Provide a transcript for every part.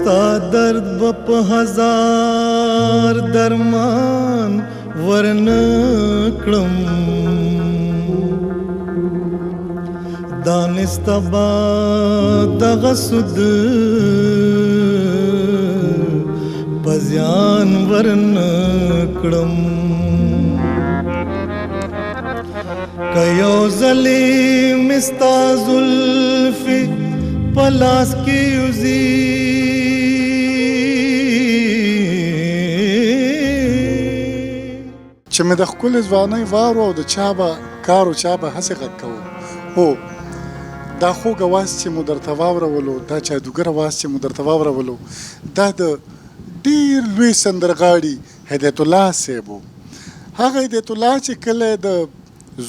ستا درد به په هزار درمان ورنه کړم، دانسته به دغه سود په زیان ورنه کړم. که یو ځلې مې ستا زلفې په لاس کې وځي، چې مې د ښکلې ځوانۍ وار او د چا به کار او چا به هسې غږ کوو. هو، دا خوږ اواز چې مو درته واورولو، دا جادوګر اواز چې مو درته واورولو، دا د ډېر لوی سندرغاړي هدایت الله صاحب و. هغه هدایت الله چې کله د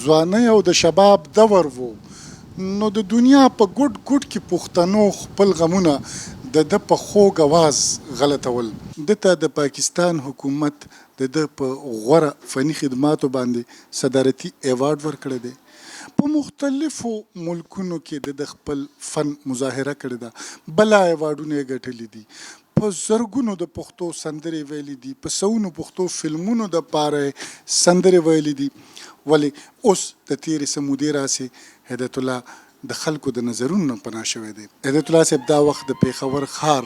ځوانۍ او د شباب دور وو، نو د دنیا په ګوټ ګوټ کې پښتنو خپل غمونه د ده په خوږ اواز غلطول. ده ته د پاکستان حکومت د ده په غوره فني خدماتو باندې صدارتي ایوارډ ورکړی دی. په مختلفو ملکونو کې د ده خپل فن مظاهره کړې ده، بلا ایوارډونه یې ګټلي دي. په زرګونو د پښتو سندرې ویلي دي، په سوونو پښتو فلمونو د پاره یې سندرې ویلي دي. ولې اوس د تېرې څه مودې راهسې هدایت الله د خلکو د نظرونو نه پناه شوی دی. هدایت الله صاحب دا وخت د پېښور ښار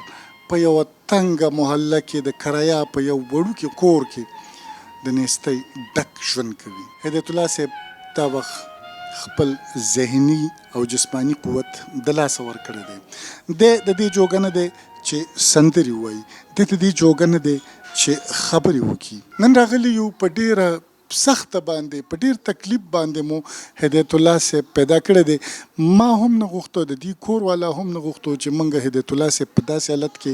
په یوه تنګه محله کې د کرایه په یو وړوکي کور کې د نیستۍ ډک ژوند کوي. هدایت الله صاحب دا وخت خپل ذهني او جسماني قوت د لاسه ورکړی دی. دی د دې جوګه نه دی چې سندرې ووایي، دی د دې جوګه نه دی چې خبرې وکړي. نن راغلي یو، په ډېره سخته باندې، په ډېر تکلیف باندې مو هدایت الله صاحب پیدا کړی دی. ما هم نه غوښتو، د دې کور والا هم نه غوښتو چې موږ هدایت الله صاحب په داسې حالت کې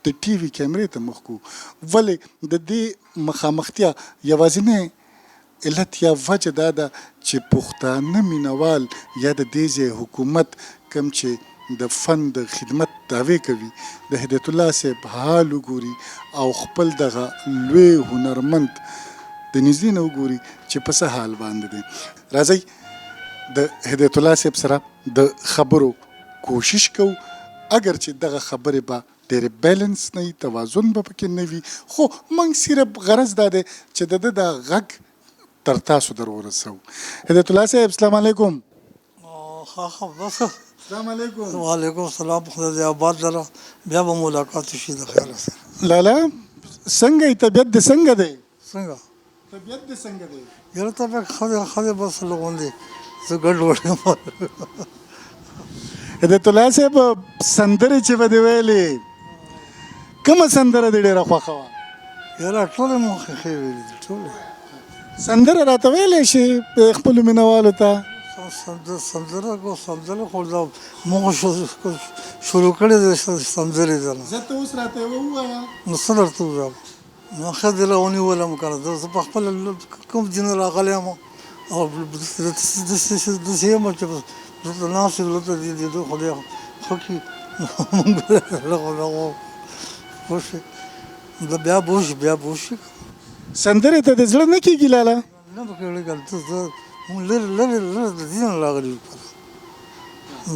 د ټي وي کیمرې ته مخ کړو، ولې د دې مخامختیا یوازینی علت یا وجه دا ده چې پښتانه مینوال یا د دې ځای حکومت کوم چې د فن د خدمت دعوې کوي، د هدایت الله صاحب حال وګوري او خپل دغه لوی هنرمند د نږدې نه وګوري چې په څه حال باندې دی. راځئ د هدایت الله صاحب سره د خبرو کوشش کوو، اګر چې دغه خبرې به ډېرې بیلنس نه وي، توازن به پکې نه وي، خو موږ صرف غرض دا دی چې د ده دا غږ تر تاسو در ورسوو. هدایت الله صاحب، السلام علیکم. ښه، بس. السلام علیکم. وعلیکم السلام، خدای دې آباد لره، بیا به ملاقات وشي د خیره سره. لالا، څنګه یې؟ طبیعت دې څنګه دی؟ څنګه؟ طبیعت دې څنګه دی؟ یاره، طبیعت ښه دی، ښه دی، بس لږ غوندې زه ګډوډ یم. هدایت الله صاحب، سندرې چې به دې ویلې، کومه سندره دې ډېره خوښه وه؟ یاره، ټولې مو ښې ویلې دي، ټولې. سندره راته ویلی شي خپلو مینوالو ته؟ سندره کو سندره خو دا موږ شروع کړې ده سندرې ده. زه ته اوس راته یوه ووایه. نو څه درته ووایم؟ نو ښه دې راونیولم که نه، زه په خپله کوم دین راغلی یم او داسې یم چې بس دلته ناست یم، دلته دې دې خدای ښه کړي. موږ پوه شوې، بیا به وشي، بیا به وشي. سندرې ته دې زړه نه کېږي لالا؟ نه به کېږي که نه، موږ لرې لرې لرې د دین راغلي یو.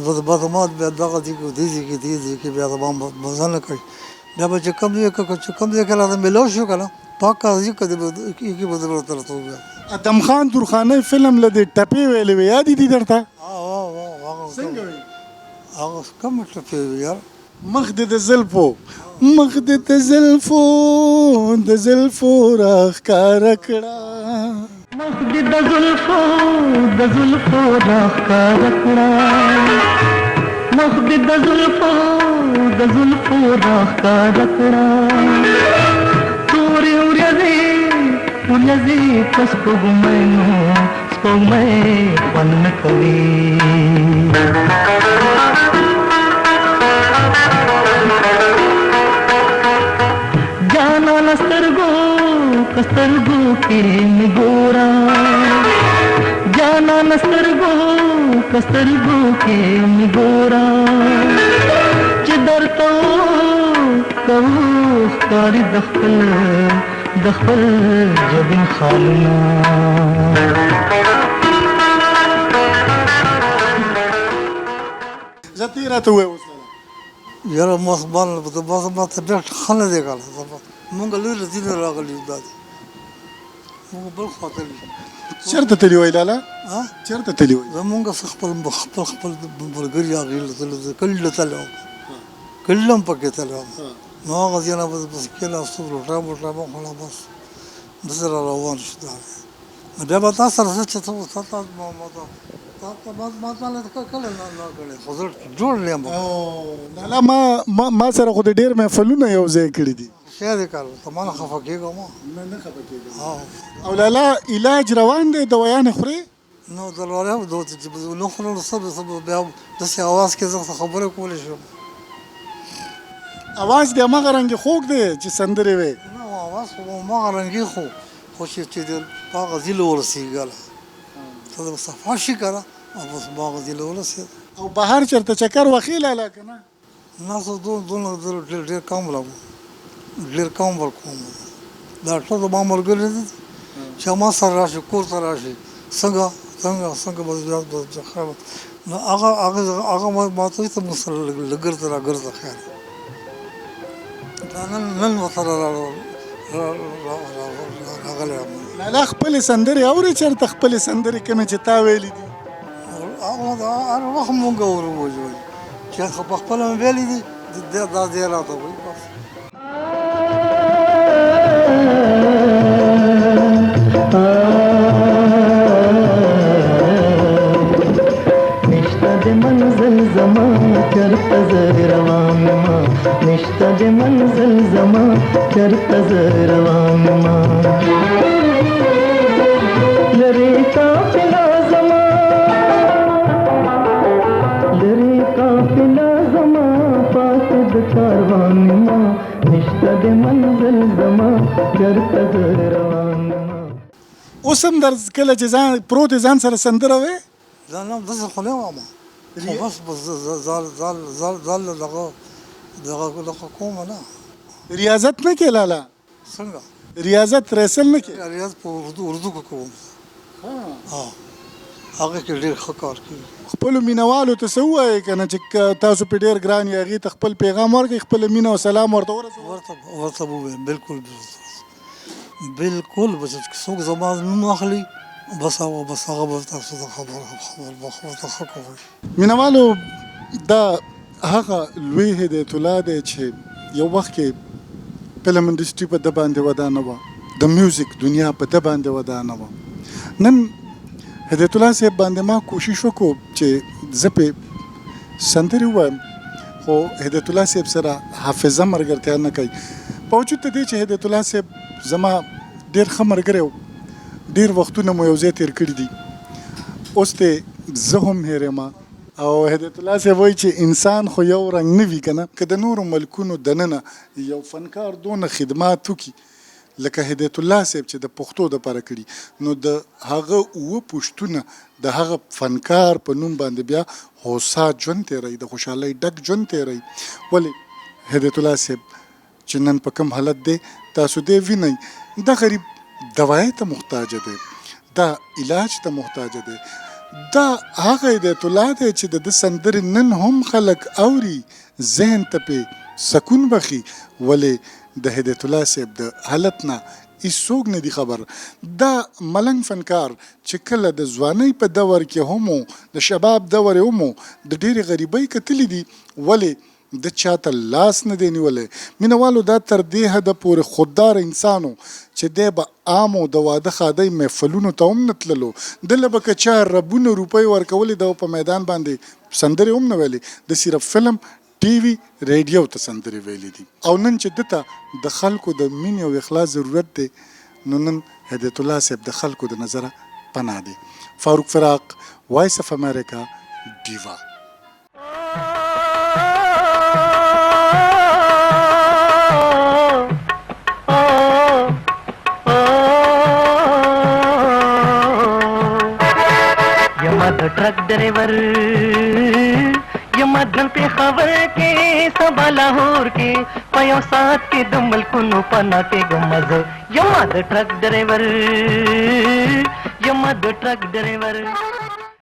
بس ما بیا دغه دي دې ځای کې، دې ځای کې بیا زما مزه نه کوي. بیا به چې کوم ځای کې، چې کوم ځای کې راته میلاو شو که نه، پاک ځای کې کې به درته ووایم. ادم خان درخانۍ فلم له دې ټپې ویلې وې، یادې دي درته؟ څنګه وې؟ هغه کومې ټپې وې یار؟ مخ دې د زلفو، مخ دې د زلفو، د زلفو راښکاره کړه. مخ دې د زلفو، د زلفو راښکاره کړه، مخ دې د زلفو، د زلفو راښکاره کړه. تورې ورځې، ورځې په سپوږمۍ نو سپوږمۍ خوند نه کوي. جانانه سترګو که سترګو کې مې ګوره، جانانه سترګو که سترګو کې مې ګوره، چې درته کوو ښکاري د خپل، د خپل جبین خالونه. زه ته یې راته ووایه اوس لالا. یاره ما طبیعت ښه نه دی که نه، مونږ لرې ځینې راغلي یو، دا دی مونږ بل خوا تللي. چېرته تللي وئ لالا؟ چېرته تللي وئ؟ زمونږ څه خپل خپل خپل ملګري هغې له تللي، کلي له تللی وم، کلي له هم پکې تللی وم. نو هغه ځای نه بس بس کېناستو، روټۍ موټۍ مو وخوړه، بس داسې را روان شو. دا دی بیا به تا سره څه چې ته ما تا نه کله نه کړې، خو زه جوړ نه یم. لالا ما سره خو د ډېر محفلونه یو ځای کړي دي. ښه دی که ته ما نه خفه کېږه ما. نه نه خفه کېږم. او لالا علاج روان دی، دوایانې خورې؟ نو دلوارې چې نه خورم نو څه بیا داسې اواز کې زه خبرې کولی شم. اواز دې هماغه رنګې خوږ دی چې سندرې وې؟ نه اواز خو هماغه رنګې خو خو چې په هغه ځای له ورسېږي هله ته به صفا شي که نه، او بس هماغه ځای له ورسېد. او بهر چېرته چکر وخې لالا که نه؟ نه زه دونه ډېر ډېر کم ورم، ډېر کم ورکوم. دا ټول زما ملګري دي چې ما سره راشي، کور ته راشي، څنګه څنګه څنګه بس بیا نو هغه هغه هغه ما ته وایي ته موږ سره لږ ګرځه را ګرځه خیر. دا نن نن ورسره راغلی یم. لالا خپلې سندرې اورې چېرته؟ خپلې سندرې کومې چې تا ویلې دي؟ هغه هر وخت مونږ اورو چې په خپله مې ویلې دي، دا ځای راته وایي بس. نشته د منزل زما چرته زه روان ما، نشته د منزل زما چرته زه روان ما، لرې قافله زما، لرې قافله زما پاتې د کاروان ما، نشته د منزل زما چرته زه روان ما. اوس هم در کله چې ځان پروت ځان سره سندره وې؟ ځان هم داسې خو نه وم، خو بس بس ځان ځان ځان ځان له دغه دغه دغه کوم نه. ریاضت نه کې لالا؟ څنګه؟ ریاضت ریسل نه کې؟ ریاضت په اردو کې کوم. ها هغه کې ډېر ښه کار کوي. خپلو مینهوالو ته څه ووایې که نه چې تاسو پرې ډېر ګران یې، هغې ته خپل پیغام ورکړئ، خپله مینه او سلام ورته ورسوئ؟ ورته ووایم بالکل بالکل، بس چې څوک زما نوم اخلي بس هغه بس هغه به تاسو ته خبر خبر ورته ښه کوئ. مینهوالو دا هغه لوی هدایت الله دی چې یو وخت کې فلم انډسټري په ده باندې ودانه وه، د میوزیک دنیا په ده باندې ودانه وه. نن هدایت الله صاحب باندې ما کوشش وکړو چې زه پې سندرې ووایم، خو هدایت الله صاحب سره حافظه ملګرتیا نه کوي. په وجود د دې چې هدایت الله صاحب زما ډېر ښه ملګری و، ډېر وختونه مو یو ځای تېر کړي دي، اوس ته زه هم هېرېم. او هدایت الله صاحب وایي چې انسان خو یو رنګ نه وي که نه، که د نورو ملکونو دننه یو فنکار دونه خدمات وکړي لکه هدایت الله صاحب چې د پښتو دپاره کړي، نو د هغه 7 پښتونه د هغه فنکار په نوم باندې بیا هوسا ژوند تېروي، د خوشحالۍ ډک ژوند تېروي. ولې هدایت الله صاحب چې نن په کوم حالت دی تاسو دی وینئ، دا غریب دوایۍ ته محتاج دی، دا علاج ته محتاج دی، دا هغه هدایت الله دی چې د ده سندرې نن هم خلک اوري، ذهن ته پې سکون بخي. ولې د هدایت الله صاحب د حالت نه هیڅوک نه دی خبر. دا ملنګ فنکار چې کله د ځوانۍ په دور کې هم و، د شباب دور یې هم و، د ډېرې غریبۍ کتلي دي، ولې د چاته لاس نه دی نیولی. مینهوالو دا تر دې حده پورې خوددار انسان و چې دی به عامو د واده ښادۍ محفلونو ته هم نه تللو. ده له به که چا ربونه روپۍ ورکولې، ده به په میدان باندې سندرې هم نه ویلې، ده صرف فلم، ټي وي، ریډیو ته سندرې ویلې دي. او نن چې ده ته د خلکو د مینې او اخلاص ضرورت دی، نو نن هدایت الله صاحب د خلکو د نظره پناه دی. فاروق فراق، وایس اف امریکا، ډیوه. یما د ټرک ډرایور یما نن پېښور کې سبا لاهور کې په یو ساعت کې د ملکونو پناه کېږم زه. یما د ټرک ډرایور، یما د ټرک ډرایور.